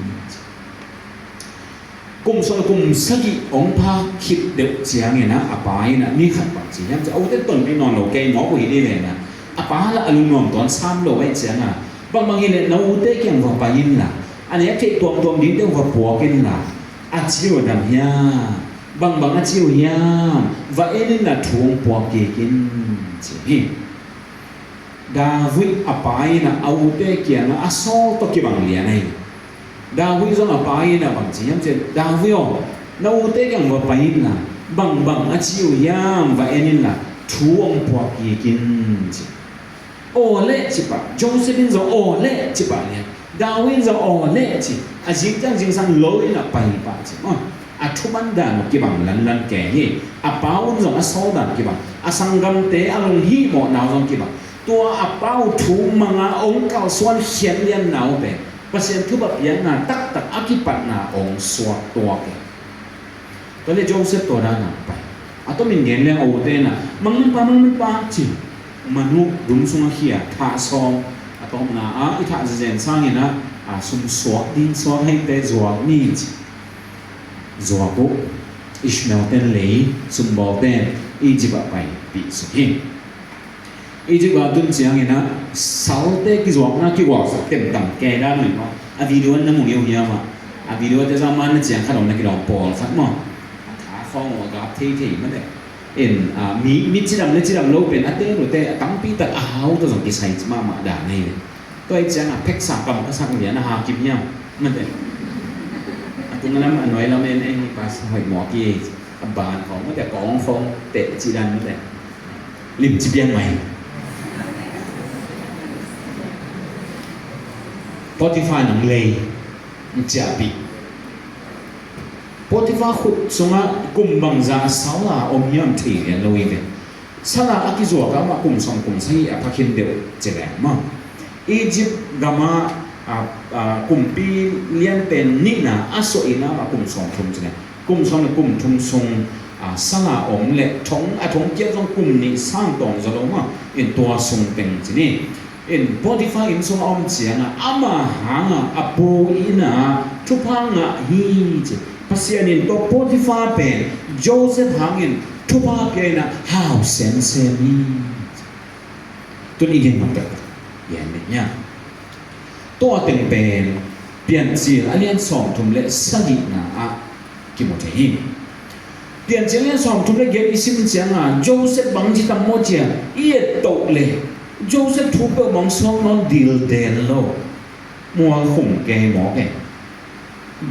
Kum sawm kum sagih hong phak khit deuh ciangin ah, a pa in ah ni khat bang ci hiam cih, a ute tonpih nawn lo kei mawk uh hi dih leh na, a pa lah a lungnuam tawn sam lo ahih ciangin ah, bangbang hi leh na ute kiang va pai inla, a nek theih tuamtuam dingte uh va puak inla, a ci uh a dam hiam? Bangbang a ci uh hiam? Va en inla thu hong puak kik in ci hi. David a pa in ah a ute kiangah a sawl tawh kibang lian ahi. David zong a pa in ah bang ci hiam cih leh, David aw, na ute kiang va pai inla, bangbang a ci uh hiam va en inla, thu hong puak kik in ci. Aw leh ci pah, Joseph in zong aw leh ci pah lian. David in zong aw leh ci, a zingciang zingsang lo in ah pai pah ci maw. A thuman dan uh kibang lanlan kei hi. A pa un zong a sawl dan kibang, a sanggamte a lunghihmawhna uh zong kibang. Tua a pau thu manga hong kalsuan khian lianna uh pen Pasian thupha piakna taktak a kipatna hong suak tuak hi. Tua le Joseph tua dan a pai. A tomin gen leng a ute na, "Mangmanpa, mangmanpa," ci. Manu dum sungah khia, thah sawm. A tawpna ah i thah zezen sangin ah, a sum suak ding, suak heite zuak ni ci. Zuak uh. Ishmael ten lei, sumbawlten Egypt ah paipih suk hi. Egypt ah tun ciangin ah salte kizuakna kiguaksak temtam kei dan uh hi maw. A video na mu ngeu hiam ah. A video te zah man na ciang khat om na kidawm pawlkhat maw. A tha khawng uh a gap theithei mah teh. In, a, mi, mi cidam le cidam lo pen a te rute a tampi tak a hau tawh zong kisai mahmah dan ahi ve. Tua hi ciangah pheksa kam ka sak lian a hakim hiam? Mate. A tung lam a nuai lam en en hi pas hoih mawk hi. A ban khawng mate, kawng khawng teh ci dan mate. Limci pian mai. Potiphar nang lei. Ciahpih. Potiphar khut sungah kum bangzah sal a om hiam thei lian lo hi ve. Sal a a kizuak ah amah kum sawm kum sagih a pha khin deuh ci leng maw. Egypt gamah, a, a, kumpi lianpen nihna a suah in amah kum sawm thum ci leng. Kum sawm le kum thum sung, a, sal a om le thong, a thong kiat zong kum nih sang tawm zaw lo maw. In tua sung teng ci ni. In Potiphar inn sungah a om ciangah ama hangah a pu innah thupha ngah hi ci. Pasian in tua Potiphar pen Joseph hangin thupha pia innah hau semsem hi. Tun i gen ngam taktak. Yan ni nya. Tua teng pen Piancil a lian sawmthum le sagihna ah kimu thei hi. Piancil a lian sawmthum le giat i sim ciangah Joseph bangci tam maw cia i et toh le Joseph thu peuh bang suak nawn dil den lo. Mual khum kei mawk e.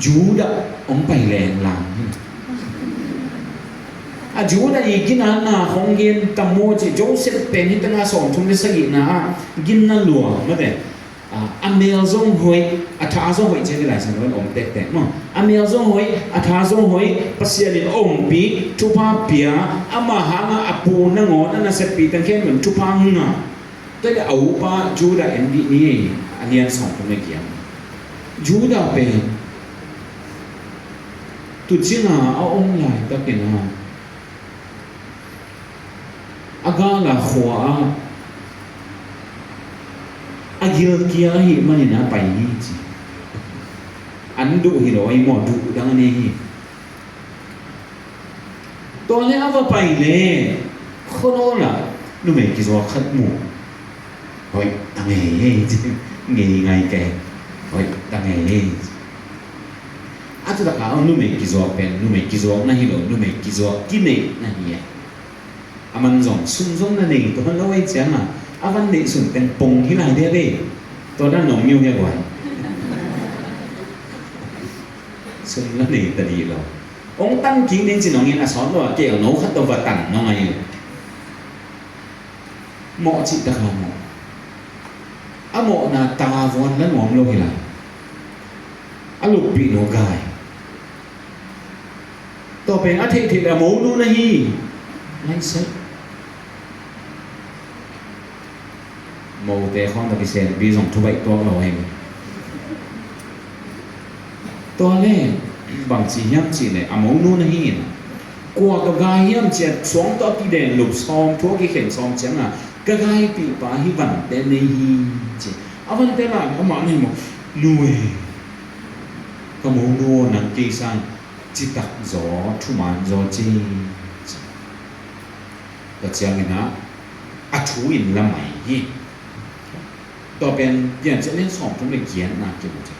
Judah hong pai lenlang hi. A Judah i ginatna hong gen tam maw ci Joseph pen hi tanga sawmthum le sagihna ah ginna lua mate. A, a mel zong hoih, a tha zong hoih ci hi Lai Siangtho in om tektek maw. A mel zong hoih, a tha zong hoih, Pasian in ompih, thupha pia, ama hangah a pu nangawn a naseppi teng khempeuh in thupha ngah. Tua le a upa Judah en dih ni, a lian sawmthum le giat. Judah pen tuucing a a om laitakin a a gal a khua ah a gilkial ahih manin a pai hi ci. An duh hi lo ahi maw, duh dang a nei hi. Tua le a va pai le khuanawl ah numei kizuak khat mu. Hoih ta ngei ei ci. Ngei ngai kei. Hoih ta ngei ei ci. A tu taka a numei kizuak pen numei kizuak na hi lo, numei kizuak kineih na hi a. A man zong sum zong na nei tuan lo ei cianga a van neih sun teng pong hi lai dia ve. Tua dan nong miu hia guai. Sum la nei ta dih lo. Ong tan kik ning ci nongin a sawt lo a kei a no khat tawh va tan nong ai. Mawh cih taka mawh. A mawhna tavuan la nuam lo hi lai. A luppi no gai. Tua pen a theihtheih le a monu na hi. Lai sai. Mote khawng ta kisenpi zong thubaih tuak lo hi. Tua le bangci hiam cih le a monu na hi in. Kua ka gai hiam ciat suang tawh a kiden lup sawm thu a kikhen sawm cianga ka gaipih pa hi vante nei hi ci. A vante lai amah nei maw. Nu e. Ka monu nang kei sang citak zaw thuman zaw ci. Tua ciangin ah a thu in la mai hi. Tua pen Piancil lian sawmthum le giatna kimu thei.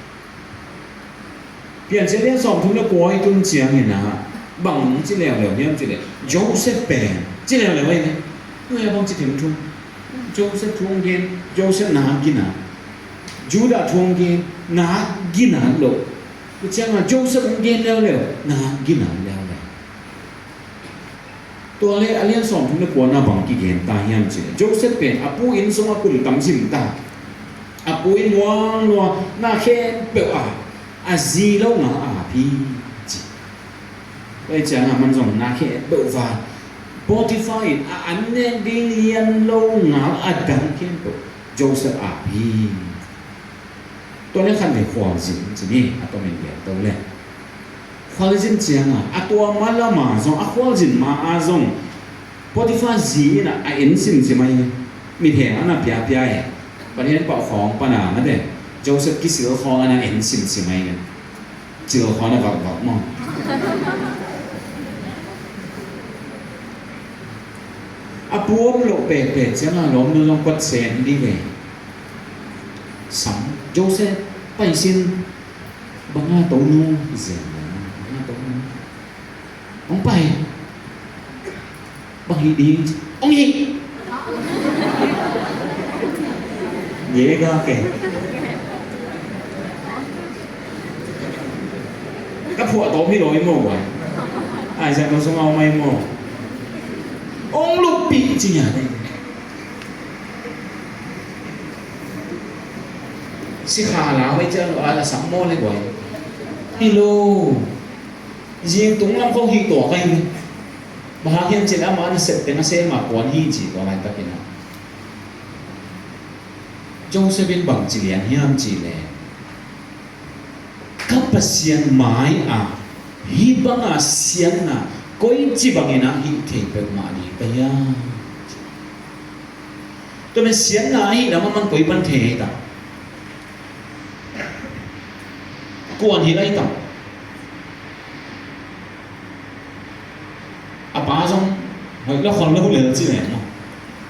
Piancil lian sawmthum le kua i tun ciangin ah bang ci leuleu hiam ci le Joseph pen ci leuleu ahi le. Nui a bang ci thim thu. Joseph thu hong gen, Joseph na gina. Judah thu hong gen, na gina lo. Tua ciangah Joseph hong gen leuleu, na gina leuleu. Tua le a lian sawmthum le kuana bang kigen ta hiam ci le Joseph pen a pu inn sungah kum tam sim ta. A pu inn nuang nuang na khempeuh a a zi lo nga a ap hi ci. Tua ciangah man zong na khempeuh va Potiphar in a an nek ding lian lo ngal a dang khempeuh Joseph ap hi. Tua le khat le khualzin ci ni, a tomin lian to le. Khualzin cianga a tua ma lama zong, a khualzin ma a zong Potiphar zi in a en simsim ahi. Mitheng a na piapia e. Pathian pau khawng pana mate Joseph kisil khawng a na en simsim ahi. Cil khawng a vakvak maw? A puam loh pekpek cianga lawm nun zong kuat sen ding ve. Sam Joseph paisin banga tonu zen banga tonu. Hong pai. Bang hi ding ci. Hong hi. Ye ga ke. Ka phuah tawm hi lo i maw ua. Ai zat no sung au mai maw. Hong lupih ci nia dei. Sikha la mai ciang lo a la sam maw le guai. Hi lo. Zing tung lam khong hi tua kai ni. Bang hang hiam cin ama na sep teng a sem a kuan hi ci tua laitakin a. Joseph in bang ci lian hiam ci le. Ka Pasian mai a hih banga siatna koici bangin a hih thei peuhmah ding ka hiam. Tua men siatna ahih lam a man koi pan thei hi ta. Kuan hi lai ta. A pa zong hoih lo khol lo lel ci leng maw.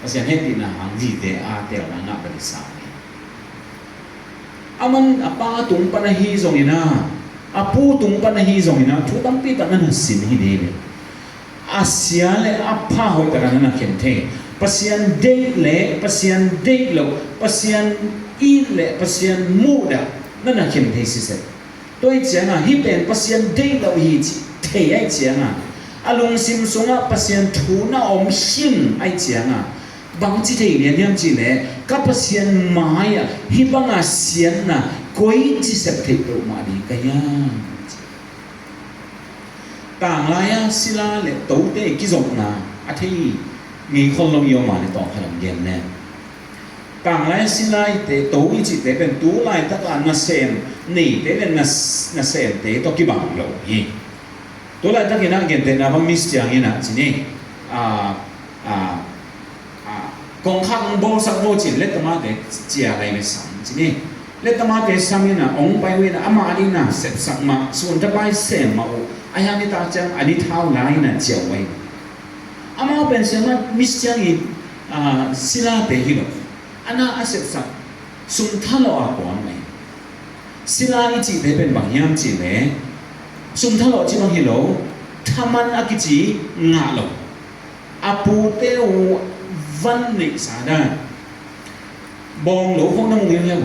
Pasian hehpihna hang zite a telna ngah ka disa hi. A man a pa tung pan ahi zongin a, a pu tung pan ahi zongin a, thu tampi tak na na sin hi ding hi. A sia le a pha hoih taka na na khen thei. Pasian deih le Pasian deih lo, Pasian it le Pasian muhdah na na khen thei siseh. Tua hi cianga hih pen Pasian deih lo hi ci thei ahi cianga, a lungsim sungah Pasian thu na om him ahi cianga, bang ci thei lian hiam ci le, ka Pasian mai-ah hih banga siatna koi ci sep theih peuhmah ding ka hiam. Tanglai-a sila le tote kizopna a thei ngei khol lo i om a le tawng khat om gen le. Tanglai sila i te, to i cihte pen tu laitaka nasem neite le nas-, nasemte tawh kibang lo hi. Tu laitakin a gentehna bang Miss Chiang in a ci ni, a, a, a, kongkhak bawlsak maw cin le tamate cia lai me sam ci ni. Le tamate sam in a ong pai uh in a ama ding na sepsak mah, sun tapai sem mah uh, a hiang ni ta ciang a ni thau lai in a cia uh ahi. Amau pen siangah Miss Chiang in, a, silate hi lo. A na a sepsak sum thalawh a kuan mai. Sila i cihte pen bang hiam cih le sum thalawh ci bang hi lo. Thaman a kici ngah lo. A pute uh van neihsa dan. Bawng lo khong na mu ngei uh hiam?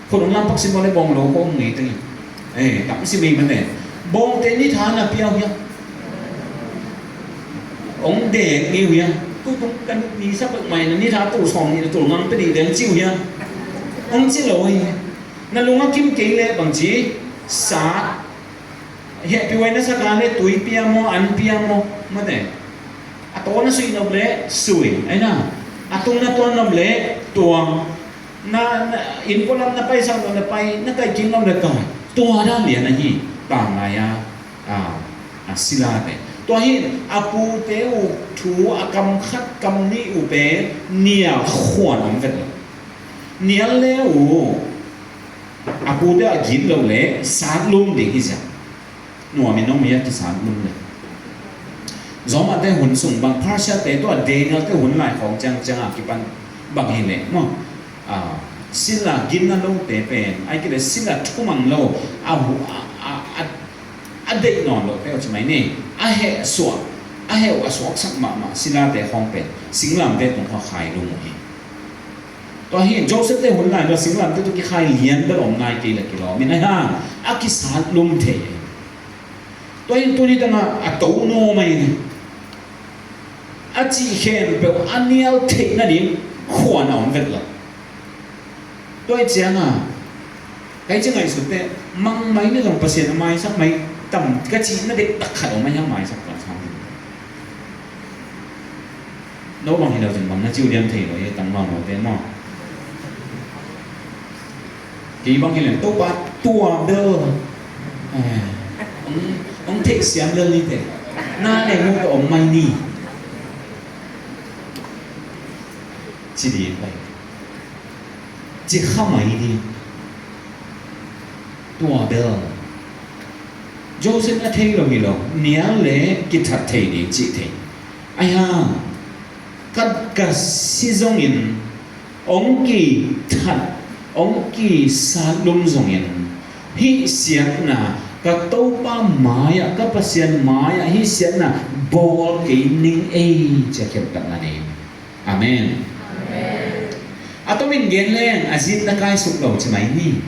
Khun ong lam pak sim le bawng lo khong ngei teng. Eh, tam sim ngei man ne. Bawngte ni tha na piau hiam? Ong dek ngei uh hiam? Tu tung kan ni sa pek mai na ni tha tu sawm ni tu ngang pe ni deng ciu hiam? Ong ci lo hi. Na lunga kim kei le bang ci sa. Hehpih huai na sak a le tui pia maw, an pia maw, mate. A tawn na sui nop le sui, ai na. A tung na tuan nop le tuang. Na, na, inn pualam na paisak nop le pai, na kai kik nop le kai. Tua dan lian ahi, tanglai a, a, a silate. Tua hi, a pute uh thu a kam khat kam nih uh pen nial khuan om vet lo. Nial le uh, a pute a gin lo le sat lum ding hi zia. Nuam in om hi a kisat lum le. Zomate hun sung bang Persia te tua Daniel te hun lai khawng ciangciang a kipan bang hi le maw. A, sila ginna lote pen, ai kile sila thumang lo, a hu, a, a, a, a deih nawn lote uh ci mai ni. A heh suak, a heh uh a suaksak mahmah silate khawng pen, singlamte tung khaw khai lum uh hi. Tua hi Joseph te hun lai tua singlamte tua kikhai lian bel om nai kei le kilawm in ahi hang a kisat lum thei. Tua hi tuni tangah a to nuam ahi. A cih khempeuh a nial theih nading khuan a om vet lo. Tua hi cianga kai ci ngaihsut teh mangmai ni zong Pasian a maisak mai tam ka cih na deih tak khat om ahi hang maisak tuan sam ding. No bang hi lo cin bang na ci uh diam thei lo, i tang mah lo te maw. Kei bang hi leng Topa tua bel, eh, hong, hong theih siam lel ni te. Na leng mu ka om mai ni. Ci ding pai. Ci kha mai ding. Tua bel Joseph a thei lo hi lo, nial le kithat thei ding cih thei. Ahi hang ka, ka si zongin, hong kithat, hong kisat lum zongin, hih siatna ka Topa mai-ah, ka Pasian mai-ah hih siatna bawl kei ning ei, ci a khiamtak na nei. Amen. Amen. A tomin gen leng, a zitna kaisuk lo ci mai ni.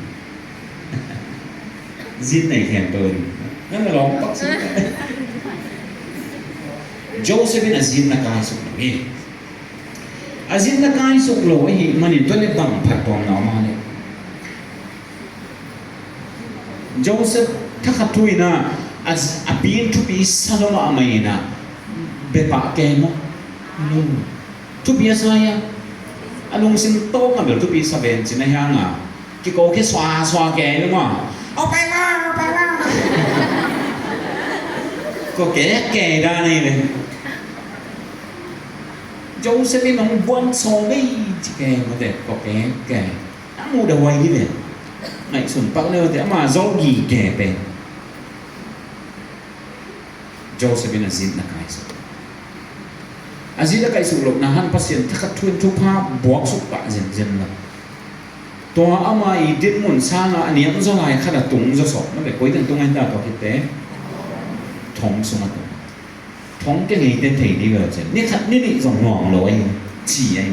Zitna i khempeuh in. Nan na lawng pak suk. Joseph in a zitna kaisuk lo hi. A zitna kaisuk lo ahih manin tua le bang phattuamna om a le. Joseph thakhat thu in a, a, a pi in thupi sa lo mahmah in a, bia pah kei maw? Lo. Thupi a sa hia? A lungsim tawk a bel thupi sa ven cin ahi hang a, kiko khi sua sua kei lo maw? Au pai maw, au pai maw. Ko kei kei dan ei le. Joseph in hong buan sawm ei ci kei maw te, ko kei kei. A mudah huai hi ve. Ngaihsun pak le uh te, ama zol gige pen. Joseph in a zitna kaisuk. A zitna kaisuk lohna hang Pasian thakhat thu in thupha buaksuk pah zenzen lo. Tua ama i dinmun sangin a niam zaw lai khat a tung zaw sawk. Na bek koi teng tung a hi ta tua khit te. Thong sung a tung. Thong kia ngei te thei ding a cin. Ni khat ni nih zong nuam lo a hi. Ci a hi.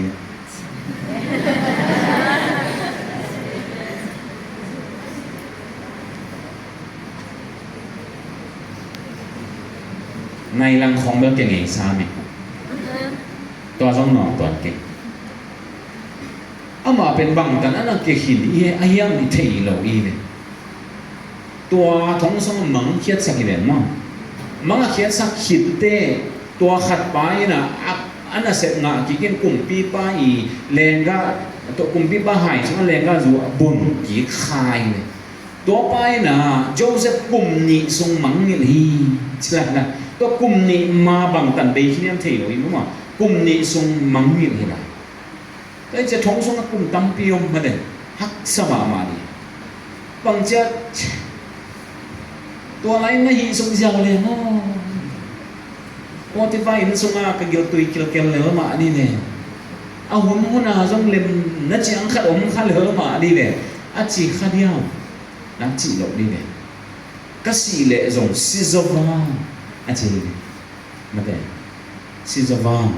Nai lang khong bel kia ngei sa mi. Tua zong nuam tuan kei. Amah pen bangtan a na kia khin i hi a hiam i thei lo i ve. Tua thong sung a mang khiatsak hi ven maw. Mang a khiatsak khit te tua khat pa in a, a, a nasep ngah kik in kumpipa i lenggah, tua kumpipa hai sung a lenggah zu a bun kik kha hi ve. Tua pa in a Joseph kum nih sung mangngilh hi. Ci lai na. Tua kum nih ma bangtan bei khin hiam thei lo i maw. Kum nih sung mangngilh hi lai. Tua hi ciah thong sungah kum tampi om mah den, haksa mahmah ding. Bang ciah tua lai na hih suk ziau le maw? Potiphar inn sungah ka giltui kilkel lel mah ding ve. A hun hun a zong lemna ciang khat om kha lel mah ding ve. A ci kha diam? Na cih loh ding ve. Ka sih leh zong si zaw vang a ci hi. Mate, si zaw vang.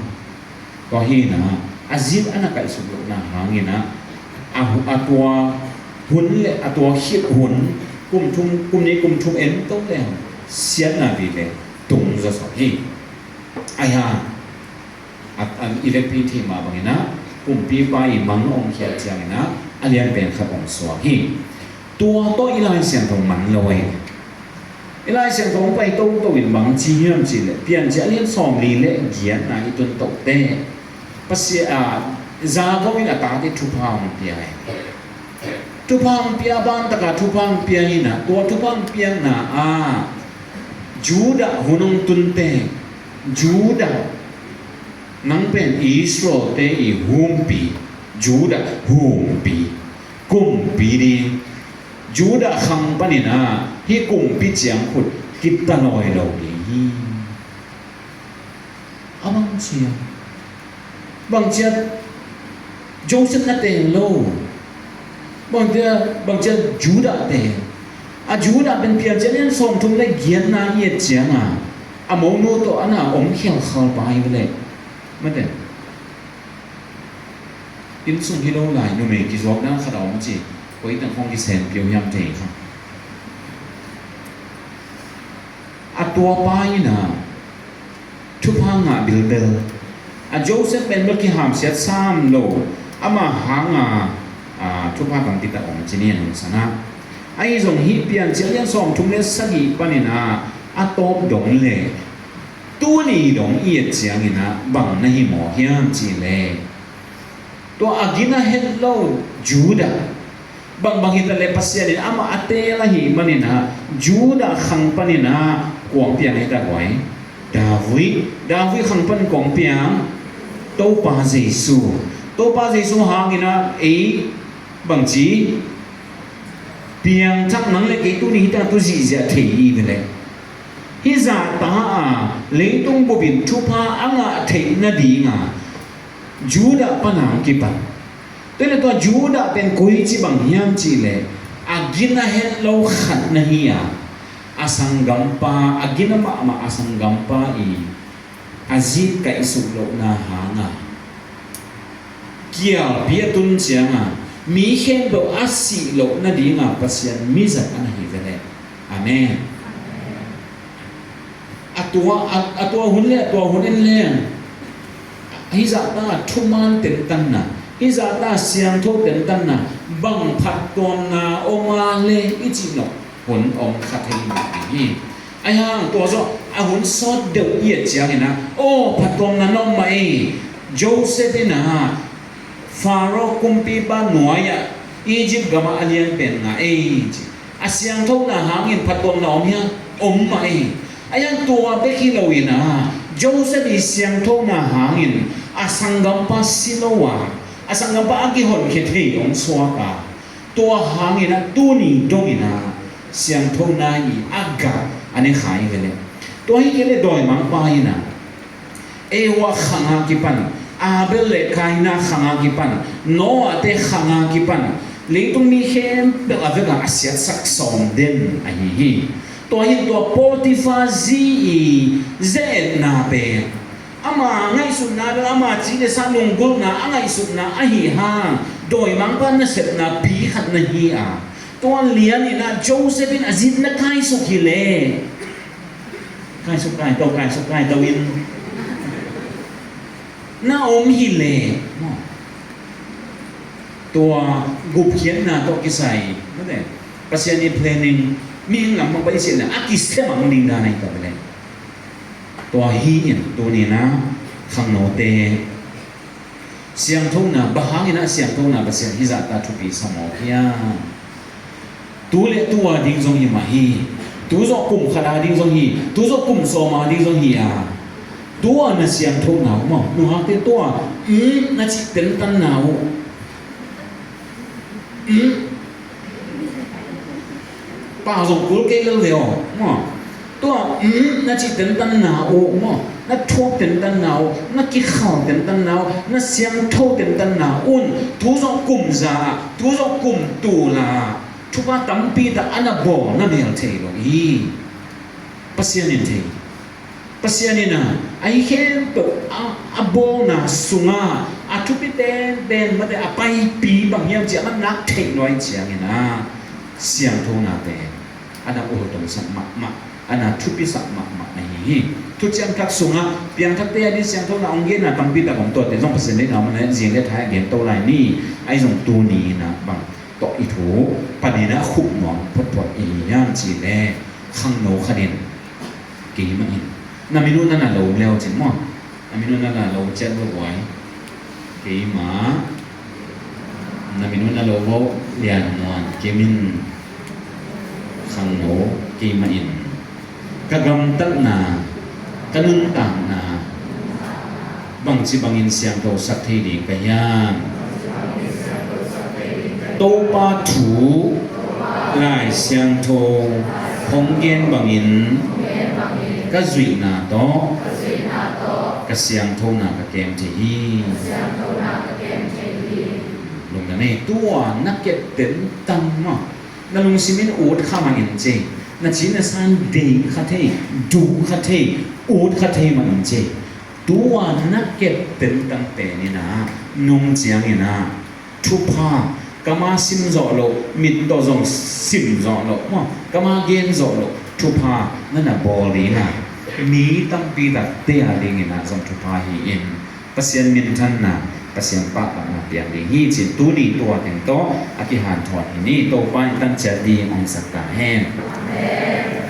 Tua hi na, a zit a na kaihsuk lohna hangin a, a hu-, a tua hun le a tua khit hun, kum thum, kum nih kum thum en to le hang, siatna vive tung zaw sawk hi. Ahi hang a, a, i vekpi thei mah bangin a, kumpipa i mang a hong khiat ciangin a, a lianpen khat hong suak hi. Tua tawh i Lai Siangtho man lo ahi. I Lai Siangtho hong pai toto in bang ci hiam cih leh, Piancil a lian sawmli le giatna i tun tote Pasian, a, Jakob in a tate thupha hong pia hi. Thupha hong pia, ban taka thupha hong pia hi na, tua thupha hong piakna a, Judah hun hong tunte, Judah, nang pen Israel-te i humpi, Judah humpi, kumpi ding, Judah khang panin a, hih kumpi ciangkhut kitawi lo ding hi. A bang cia, bang cia Joseph na teel lo. Bang cia, bang cia Judah teel. A Judah pen Piancil a lian sawmthum le giatna i et ciangin a, a monu tawh a na om khialkhal pa hi ve le. Mate. Inn sung hi lo lai, numei kizuak dan khat a om ci. Koi teng khong kisem piau hiam thei kha. A tua pa in a, thupha ngah bilbel. A Joseph pen bel kihamsiat sam lo. Ama hanga, a, thupha tampi tak om ci ni a nungsan a. Ahi zong hih Piancil a lian sawmthum le sagih panin a, a tawp dong le Tuni dong i et ciangin ah bang na hi mawk hiam cih leh, tua a gina het lo Judah, bangbang hi ta leh Pasian in amah a teel ahih manin ah Judah khang panin ah kua hong piang hi ta guai? David. David khang pan kua hong piang? Topa Jesu. Topa Jesu hangin ah ei bangci piangthak nang le kei tuni hi ta tu zihziah thei i ve leh. Hih zahta a leitung bupin thupha a ngah theih nadinga Judah pan a hong kipan. Tua leh tua Judah pen koici bang hiam cih leh, a gina het lo khat na hi a, a sanggampa, a gina mahmah a sanggampa i a zi kaihsuk lohna hanga kialpi a tun cianga mi khempeuh a sih loh nadinga Pasian mizat a na hi ve leh. Amen. A tua, a, a tua hun le a tua hun en leng hih zahta thuman tentanna, hih zahta siangtho tentanna bang phattuamna om a le i cih nawh hun om kha thei mah hi. Ahi hang tua zawh a hun sawt deuh i et ciangin ah, aw, phattuamna na om mah ei. Joseph in ah Pharaoh kumpipa nuai-ah Egypt gamah a lian pen ngah ei ci. A siangthona hangin phattuamna om hiam? Om mah ei. Ahi hang tua bek hi loin ah Joseph i siangthona hangin a sanggampa si lo a, a sanggampa a kihonkhia thei hong suak a, tua hangin ah tuni dongin ah siangthona i a gah a ne kha i ve leh. Tua hi kei leh dawimangpa in ah Eva khang a kipan, Abel le Kaina khang a kipan, Noah te khang a kipan, leitung mi khempeuh a vekah a siatsak sawm den ahi hi. Tua hi tua Potiphar zi i ze-etna pen ama ngaihsutna bel ama ci le sa lunggulhna a ngaihsutna ahi hang dawimangpa nasepna pi khat na hi a, tua lianin ah Joseph in a zi na kaisuk hi leh, kaisuk kaito, kaisuk kaito in na om hi leh maw, tua gupkhiatna tawh kisai, mate, Pasian i planning mihing lam bang pai siatna a kisia mang ding dan ahi ta ve leh. Tua hi in tuni in ah khangnote siangthona, bang hangin ah siangthona Pasian hih zahta thupi sa mawk hiam? Tu le tu a ding zong hi mah hi. Tu zawh kum khat a ding zong hi. Tu zawh kum sawm a ding zong hi a. Tu a na siangthona uh maw, nunghakte tu a, mm, na cih tentanna uh. Mm. Pau zong kul kei lel ve aw maw. Tua, mm, na cih tentanna uh maw, na thuak tentanna uh, na kikhal tentanna uh, na siangtho tentanna un, tu zawh kum za, tu zawh kum tul a thupha tampi tak a na bawl na mel thei lo hi. Pasian in thei. Pasian in ah ahi khempeuh a, a bawlna sungah a thupi penpen, mate, a paipi bang hiam cih a mannak theih nuai ciangin ah siangthona pen a na ultongsak mahmah, a na thupisak mahmah ahi hi. Thuciam Thak sungah piangthakte a ding siangthona hong genna tampi tak om, tuate zong Pasian deihna om a, zing le thai a gen to lai ni. Ahi zong tuni in ah bang tawh i thu panin ah khup nuam photphot i hi hiam cih leh, khangno khat in, keimah in, na min uh na na lo leu cin maw, na min uh na na lo ciat lo guai. Keimah, na min uh na lo vo, Lian Muan Kim in, khangno, keimah in ka gamtatna, ka nuntakna bangci bangin siangthosak thei ding ka hiam? Topa thu, Lai Siangtho hong gen bangin ka zuihna tawh ka siangthona ka kem thei hi. Lungdam ei. Tua na kep tentang maw, na lungsim in ut kha mah in ci. Na ci na san deih kha thei, duh kha thei, ut kha thei mah in ci. Tua na kep tentang pen in ah nung ciangin ah thupha, kama sim zawh loh, mit tawh zong sim zawh loh maw, kama gen zawh loh thupha na na bawl ding a, mi tampi takte a dingin ah zong thupha hi in, Pasian minthanna, Pasian pahtakna piang ding hi cin tuni tua teng tawh a kihanthawn hi ni. Topa in tanciat ding hong sak ta hen. Amen.